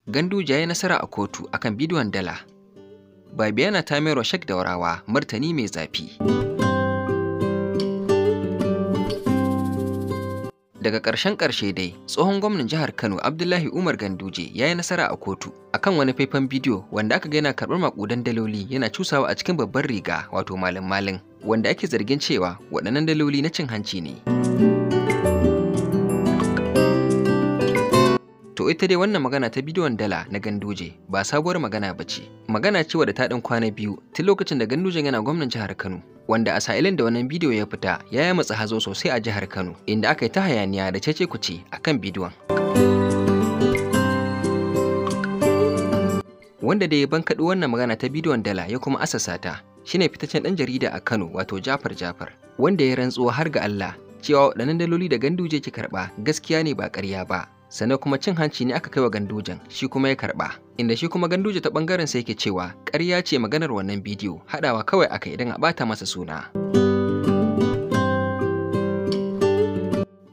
Ganduje ya yi nasara a kotu akan bidiyon dala. Babiyana ta mayarwa Sheikh Daurawa martani mai zafi. Daga ƙarshen ƙarshe dai, tsohon gwamnan jihar Kano Abdullahi Umar Ganduje ya yi nasara a kotu akan wani faifan bidiyo wanda aka ga yana karɓar maƙudan daloli yana cusawa a cikin babbar riga, wato malin-malin, wanda ake zargin cewa waɗannan daloli na cin hanci ne. To ita dai wannan magana ta bidiyon dala na Ganduje ba sabuwar magana ba ce. Magana ce wadda ta ɗan kwana biyu tun lokacin da Gandujen yana gwamnan jihar Kano, wanda a sa'ilin da wannan bidiyo ya fita ya yi matsa hazo sosai a jihar Kano, inda aka yi ta hayaniya da cece kuce a kan bidiyon. Wanda da ya bankaɗo wannan magana ta bidiyon dala ya kuma asasa ta shine fitaccen ɗan jarida a Kano, wato Jafar Jafar, wanda ya rantsuwa har ga Allah cewa waɗannan daloli da Ganduje ke karɓa gaskiya ne ba ƙarya ba. Sannan kuma cin hanci ne aka kai wa Gandujen, shi kuma ya karɓa. Inda shi kuma Ganduje ta ɓangaren sa yake cewa ƙarya ce maganar wannan bidiyo, haɗawa kawai aka idan a ɓata masa suna.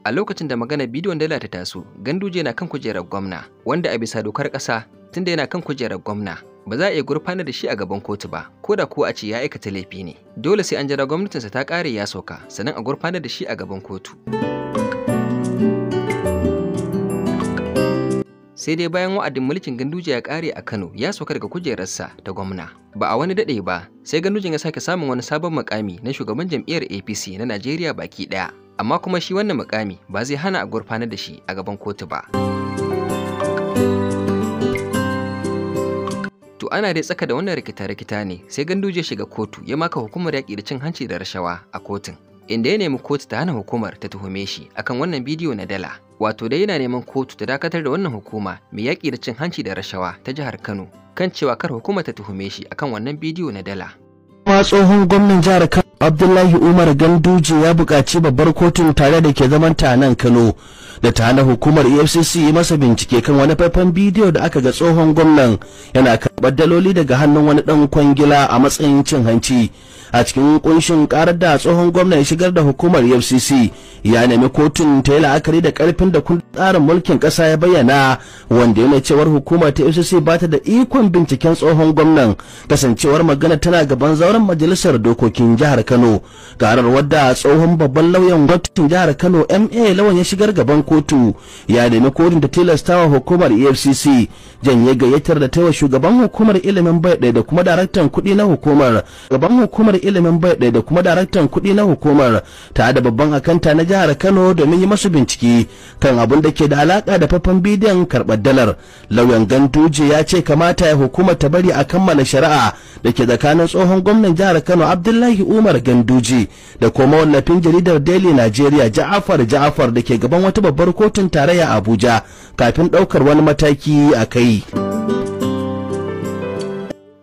A lokacin da maganar bidiyon dala ta taso, Ganduje na kan kujerar gwamna, wanda a bisa dokar ƙasa tunda yana kan kujerar gwamna ba za a iya gurfanar da shi a gaban kotu ba, ko da kuwa a ce ya aikata laifi ne. Dole sai an jira gwamnatinsa ta ƙare ya sauka, sannan a gurfanar da shi a gaban kotu. Sai dai bayan wa'adin mulkin Ganduje ya kare a Kano, ya sauka daga kujerarsa ta gwamna. Ba a wani daɗe ba, sai Gandujen ya sake samun wani sabon mukami na shugaban jam'iyyar APC na Najeriya baki ɗaya. Amma kuma shi wannan mukami ba zai hana a gurfanar da shi a gaban kotu ba. To ana dai tsaka da wannan rikita-rikita ne, sai Ganduje shiga kotu ya maka hukumar yaƙi da cin hanci da rashawa a kotun, inda ya nemi kotu ta hana hukumar ta tuhume shi akan wannan bidiyo na dala. Wato dai yana neman kotu ta dakatar da wannan hukuma mai yaƙi da cin hanci da rashawa ta jihar Kano kan cewa kar hukuma ta tuhume shi akan wannan bidiyo na dala. Ma tsohon gwamnan jihar Kano Abdullahi Umar Ganduje ya buƙaci babbar kotun tare da ke zaman ta nan Kano da ta hana hukumar EFCC yi masa bincike kan wani faifan bidiyo da aka ga tsohon gwamnan yana karɓar daloli daga hannun wani ɗan kwangila a matsayin cin hanci. A cikin kunshin karar da tsohon gwamnan ya shigar da hukumar EFCC, ya nemi kotun ta yi la'akari da karfin da kundin tsarin mulkin ƙasa ya bayyana, wanda yana cewar hukumar ta EFCC ba ta da ikon binciken tsohon gwamnan, kasancewar magana tana gaban zauren majalisar dokokin jihar Kano. Karar wadda tsohon babban lauyan gwamnatin jihar Kano MA Lawan ya shigar gaban kotu, ya nemi kotun ta tilastawa hukumar EFCC janye gayyatar da ta wa shugaban hukumar ilimin bai ɗaya da kuma daraktan kuɗi na hukumar gaban hukumar ilimin bai ɗaya da kuma daraktan kuɗi na hukumar tare da babban akanta na jihar Kano domin yi masu bincike kan abin da ke da alaka da faifan bidiyon karɓar dalar. Lauyan Ganduje ya ce kamata ya hukumar ta bari a kammala shari'a da ke tsakanin tsohon gwamnan jihar Kano Abdullahi Umar Ganduje da kuma wallafin jaridar Daily Nigeria Ja'afar Ja'afar da ke gaban wata babbar kotun tarayya Abuja kafin ɗaukar wani mataki a kai.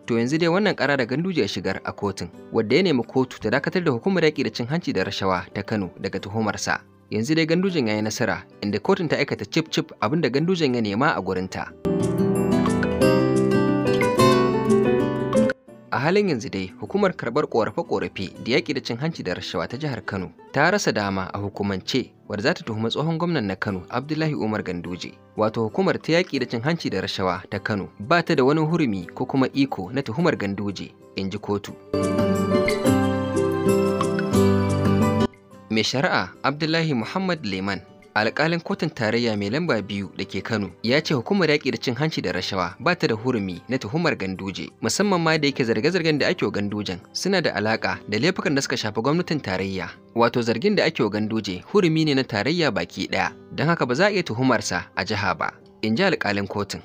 To yanzu dai wannan ƙara da Ganduje ya shigar a kotun, wadda ya nemi kotu ta dakatar da hukumar yaƙi da cin hanci da rashawa ta Kano daga tuhumarsa. Yanzu dai Gandujen ya yi nasara, inda kotun ta aikata cif-cif abin da Gandujen ya nema a gurinta. A halin yanzu dai, hukumar karɓar ƙorafe-ƙorafe da yaƙi da cin hanci da rashawa ta jihar Kano ta rasa dama a hukumance wadda za ta tuhumi tsohon gwamnan na Kano Abdullahi Umar Ganduje. Wato hukumar ta yaƙi da cin hanci da rashawa ta Kano ba ta da wani hurumi ko kuma iko na tuhumar Ganduje, in ji kotu. Mai shari'a Abdullahi Muhammad Leman, alƙalin kotun tarayya mai lamba 2 da ke Kano, ya ce hukumar yaƙi da cin hanci da rashawa ba ta da hurumi na tuhumar Ganduje, musamman ma da yake zarge-zargen da ake wa Gandujen suna da alaƙa da laifukan da suka shafi gwamnatin tarayya. Wato zargin da ake wa Ganduje hurumi ne na tarayya baki ɗaya, don haka ba za a iya tuhumarsa a jiha ba, in ji alƙalin kotun.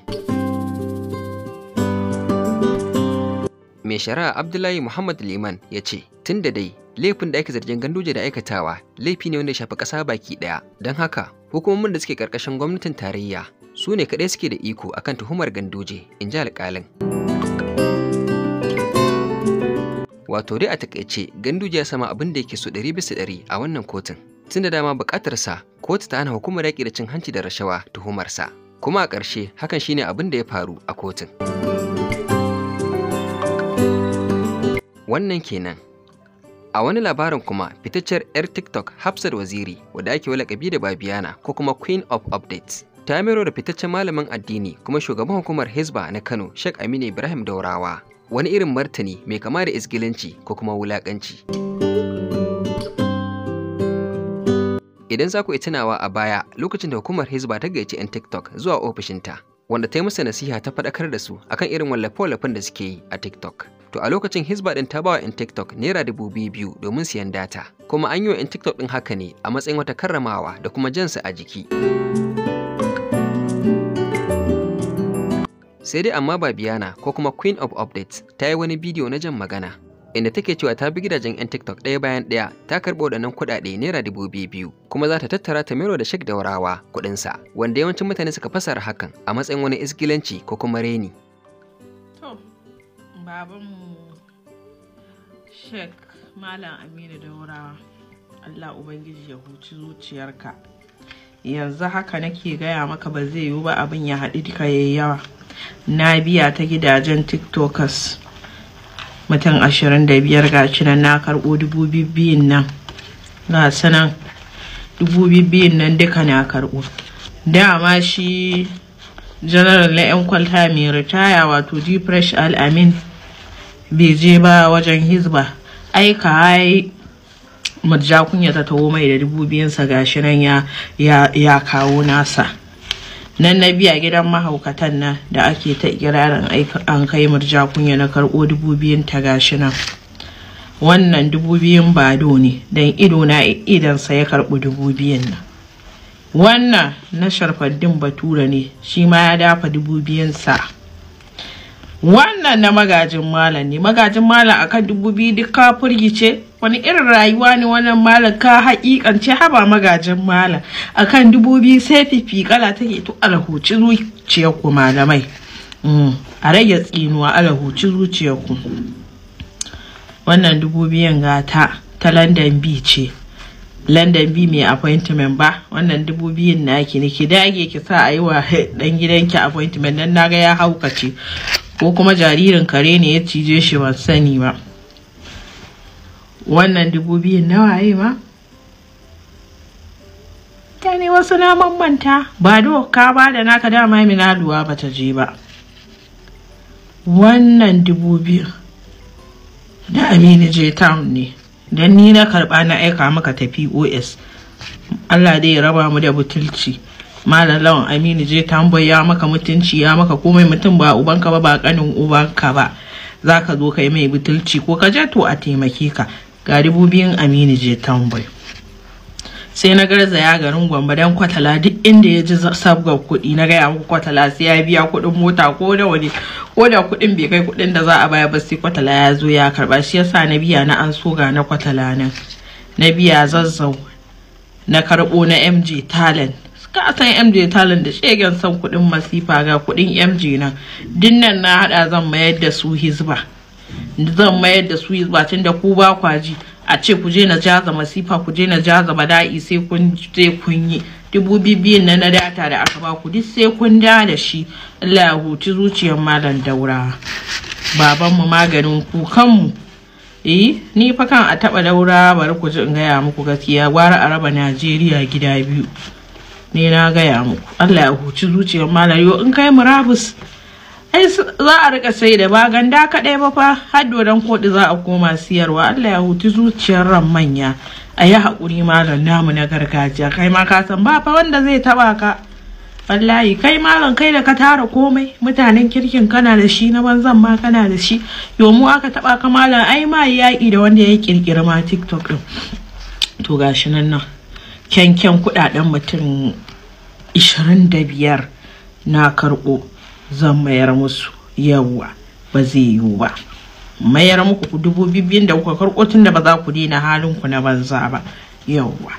Mai shari'a Abdullahi Muhammad Liman ya ce, tun da dai laifin da ake zargin Ganduje da aikatawa laifi ne wanda ya shafi ƙasa baki ɗaya, don haka hukumomin da suke ƙarƙashin gwamnatin tarayya su ne kaɗai suke da iko akan tuhumar Ganduje, in ji alƙalin. Wato dai a taƙaice Ganduje ya sama abin da yake so 100% a wannan kotun, tun da dama buƙatarsa kotu ta hana hukumar yaƙi da cin hanci da rashawa tuhumarsa, kuma a ƙarshe hakan shine abin da ya faru a kotun. Wannan kenan. A wani labarin kuma, fitacciyar 'yar TikTok Hafsat Waziri, wadda ake wa lakabi da Babiyana ko kuma Queen of Updates, ta mero da fitaccen malamin addini kuma shugaban hukumar Hizba na Kano, Sheikh Aminu Ibrahim Daurawa, wani irin martani mai kama da isgilanci ko kuma wulakanci. Idan za ku iya tunawa a baya lokacin da hukumar Hizba ta gayyaci 'yan TikTok zuwa ofishinta, wanda ta yi musu nasiha ta faɗakar da su akan irin wallafe-wallafen da suke yi a TikTok. To a lokacin Hizba ɗin ta ba wa 'yan TikTok ₦2,000 domin siyan data, kuma an yi wa 'yan TikTok ɗin haka ne a matsayin wata karramawa da kuma jansu a jiki. Sai dai amma Babiyana ko kuma Queen of Updates ta yi wani bidiyo na jan magana, inda take cewa ta bi gidajen 'yan TikTok ɗaya bayan ɗaya ta karɓo waɗannan kuɗaɗe ₦2,000 kuma za ta tattara ta mero da Sheikh Daurawa kuɗinsa, wanda yawancin mutane suka fasara hakan a matsayin wani isgilanci ko kuma reni. To, babanmu Sheikh Malam Aminu Daurawa, Allah Ubangiji ya huci zuciyarka. Yanzu haka nake gaya maka ba zai yiwu ba abin ya haɗu duka yayi yawa. Na biya ta gidajen TikTokers mutum 25 ga nan na karɓo 2,000 nan. Ga su nan 2,000 nan duka na karɓo. Dama shi general na 'yan kwalta mai ritaya wato G-Fresh Al-Amin bai je ba wajen Hizba. Aika hai Murja Kunya ta taho mai da 2,000sa gashi nan ya kawo nasa. Nan na biya gidan mahaukatan nan da ake ta ikirarin an kai Murja Kunya na karɓo 2,000 ta gashi nan. Wannan 2,000 bado ne don ido na idansa ya karɓi 2,000 nan. Wannan na Sharfaddin Bature ne shi ma ya dafa 2,000sa. Wannan na magajin malam ne, magajin malam akan 2,000 duk ka firgice. Wani irin rayuwa ne wannan malam, ka haƙiƙance haba magajin malam akan 2,000 sai fifikala take. To alhuci zuciyarku malamai, a rage tsinuwa, alhuci zuciyarku. Wannan 2,000 gata ta London B ce, London B mai appointment ba. Wannan 2,000 naki ne, ki dage ki sa a yi wa dan gidanki appointment dan naga ya haukace ko kuma jaririn kare ne ya cije shi, ban sani ba. Wannan 2,000 na waye ma? Mutane wasu na manta. Ba do ka ba da naka dama Minaluwa ba ta je ba. Wannan 2,000 na Aminu J Town ne. Don ni na karɓa na aika maka ta POS. Allah dai ya raba mu da butulci. Malam Lawan Aminu J Town bai ya maka mutunci ya maka komai, mutum ba ubanka ba ba kanin ubanka ba. Za ka zo kai mai butulci ko ka je to a taimake ka. Ga 2,000 Aminu J Town bai. Sai na garzaya garin Gombe don kwatala duk inda ya ji sabgar kuɗi na gaya muku kwatala sai ya biya kuɗin mota ko da wani, ko da kuɗin bai kai kuɗin da za a baya ba sai kwatala ya zo ya karɓa. Shi yasa na biya na an soga na kwatala nan. Na biya Zazzau na karɓo na MJ Talent. Ka san MJ Talent da shegen son kuɗin masifa, ga kuɗin MJ nan. Dinnan na haɗa zan mayar da su Hizba. Zan mayar da su Hizba tunda ku ba kwaji. A ce ku je na jaza masifa, ku je na jaza bala'i, sai kun je kun yi 2,000 na na data da aka ba ku duk sai kun da da shi. Allah ya huci zuciyar Malam Daura. Babanmu maganin kukanmu. Ni fa kan a taɓa Daura bari ku ji in gaya muku gaskiya, gwara a raba Najeriya gida biyu. Ni na gaya muku. Allah ya huci zuciyar Malam. Yo in kai murabus ai za a rika sai da ba ganda kaɗai ba fa, har dodon koɗi za a koma siyarwa. Allah ya huci zuciyar ran manya. A yi haƙuri malam namu na gargajiya, kai ma ka san ba fa wanda zai taɓa ka. Wallahi kai malam, kai da ka tara komai, mutanen kirkin kana da shi, na banzan ma kana da shi. Yo mu aka taɓa ka malam, ai ma yaƙi da wanda ya ƙirƙiri ma TikTok ɗin. To gashi nan nan kyankyan kuɗaɗen mutum 25 na karɓo. Zan mayar musu yawa, ba zai yiwu ba. Mayar muku 2,000 da kuka karɓo tun da ba za ku daina halinku na banza ba. Yawwa.